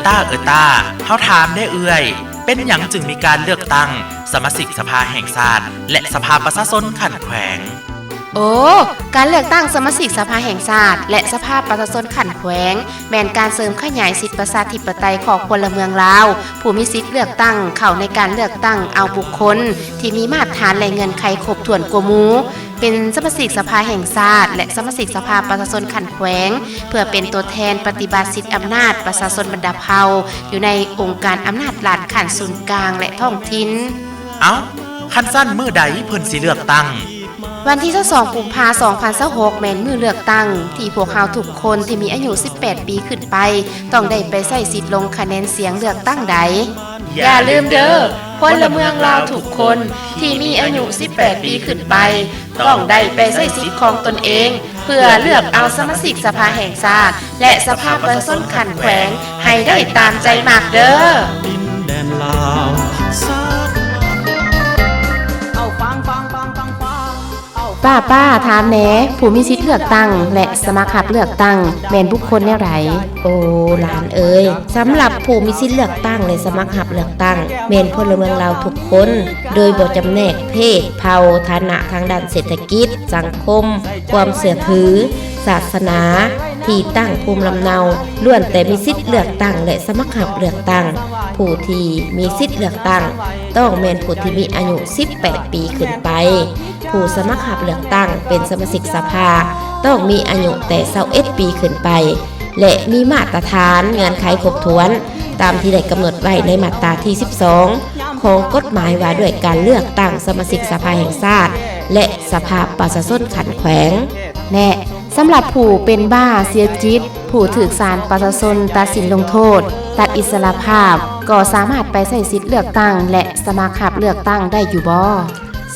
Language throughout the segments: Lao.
ຕ້າເອີຍຕ້າ, ເຮົາຖາມແດ່ເອື້ອຍ, ເປັນຫຍັງຈຶ່ງມີການເລືອກຕັ້ງສະມາຊິກສະພາແຫ່ງຊາດ ແລະ ສະພາປະຊາຊົນຂັ້ນແຂວງ? ໂອ້, ການເລືອກຕັ້ງສະມາຊິກສະພາແຫ່ງຊາດ ແລະ ສະພາປະຊາຊົນຂັ້ນແຂວງ ແມ່ນການເສີມຂະຫຍາຍສິດປະຊາທິປະໄຕຂອງພົນລະເມືອງລາວ ຜູ້ມີສິດເລືອກຕັ້ງເຂົ້າໃນການເລືອກຕັ້ງເອົາບຸກຄົນທີ່ມີມາດຖານ ແລະ ເງື່ອນໄຂຄົບຖ້ວນກວ່າໝູ່ ເປັນສະມາຊິກສະພາແຫ່ງຊາດ ແລະ ສະມາຊິກສະພາປະຊາຊົນຂັ້ນແຂວງ ເພື່ອເປັນຕົວແທນປະຕິບັດສິດອຳນາດປະຊາຊົນບັນດາເຜົ່າ ຢູ່ໃນອົງການອຳນາດລັດຂັ້ນສູນກາງ ແລະ ທ້ອງຖິ່ນ. ເອົ້າ, ຄັນຊັ້ນມື້ໃດເພິ່ນຊິເລືອກຕັ້ງ? ວັນທີຊາວສອງ ກຸມພາ ສອງພັນຊາວຫົກ ແມ່ນມື້ເລືອກຕັ້ງທີ່ພວກເຮົາທຸກຄົນທີ່ມີອາຍຸສິບແປດປີຂຶ້ນໄປ ຕ້ອງໄດ້ໄປໃຊ້ສິດລົງຄະແນນສຽງເລືອກຕັ້ງໃດ. ຢ່າລືມເດີ້, ພົນລະເມືອງລາວທຸກຄົນທີ່ມີອາຍຸສິບແປດປີຂຶ້ນໄປ ຕ້ອງໄດ້ໄປໃຊ້ສິດຂອງຕົນເອງ ເພື່ອເລືອກເອົາສະມາຊິກສະພາແຫ່ງຊາດ ແລະ ສະພາປະຊາຊົນຂັ້ນແຂວງ ໃຫ້ໄດ້ຕາມໃຈມັກເດີ້. ປ້າໆ ຖາມແດ່, ຜູ້ມີສິດເລືອກຕັ້ງ ແລະ ສະໝັກຮັບເລືອກຕັ້ງ ແມ່ນບຸກຄົນແນວໃດ? ໂອ້ ຫຼານເອີຍ, ສຳລັບຜູ້ມີສິດເລືອກຕັ້ງ ແລະ ສະໝັກຮັບເລືອກຕັ້ງ ແມ່ນພົນລະເມືອງລາວທຸກຄົນ, ໂດຍບໍ່ຈຳແນກເພດ, ເຜົ່າ, ຖານະທາງດ້ານເສດຖະກິດ, ສັງຄົມ, ຄວາມເຊື່ອຖື, ສາສະໜາ, ທີ່ຕັ້ງ, ພູມລຳເນົາ, ລ້ວນແຕ່ມີສິດເລືອກຕັ້ງ ແລະ ສະໝັກຮັບເລືອກຕັ້ງ. ຜູ້ທີ່ມີສິດເລືອກຕັ້ງ ຕ້ອງແມ່ນຜູ້ທີ່ມີອາຍຸສິບແປດປີຂຶ້ນໄປ. ຜູ້ສະໝັກຮັບເລືອກຕັ້ງເປັນສະມາຊິກສະພາ ຕ້ອງມີອາຍຸແຕ່ຊາວເອັດປີຂຶ້ນໄປ ແລະ ມີມາດຕະຖານເງື່ອນໄຂຄົບຖ້ວນ ຕາມທີ່ໄດ້ກຳນົດໄວ້ໃນມາດຕາທີສິບສອງ ຂອງກົດໝາຍວ່າດ້ວຍການເລືອກຕັ້ງສະມາຊິກສະພາແຫ່ງຊາດ ແລະ ສະພາປະຊາຊົນຂັ້ນແຂວງ. ແລະ ສຳລັບຜູ້ເປັນບ້າເສຍຈິດ, ຜູ້ຖືກສານປະຊາຊົນຕັດສິນລົງໂທດ, ຕັດອິດສະຫຼະພາບ, ກໍສາມາດໄປໃຊ້ສິດເລືອກຕັ້ງ ແລະ ສະໝັກຮັບເລືອກຕັ້ງໄດ້ຢູ່ບໍ່?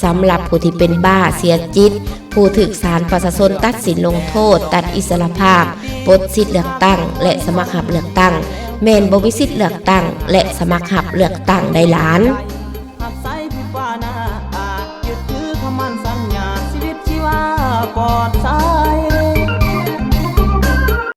ສຳລັບຜູ້ທີ່ເປັນບ້າເສຍຈິດ, ຜູ້ຖືກສານປະຊາຊົນຕັດສິນລົງໂທດ, ຕັດອິດສະຫຼະພາບ, ປົດສິດເລືອກຕັ້ງ ແລະ ສະໝັກຮັບເລືອກຕັ້ງ ແມ່ນບໍ່ມີສິດເລືອກຕັ້ງ ແລະ ສະໝັກຮັບເລືອກຕັ້ງໄດ້ຫຼານ.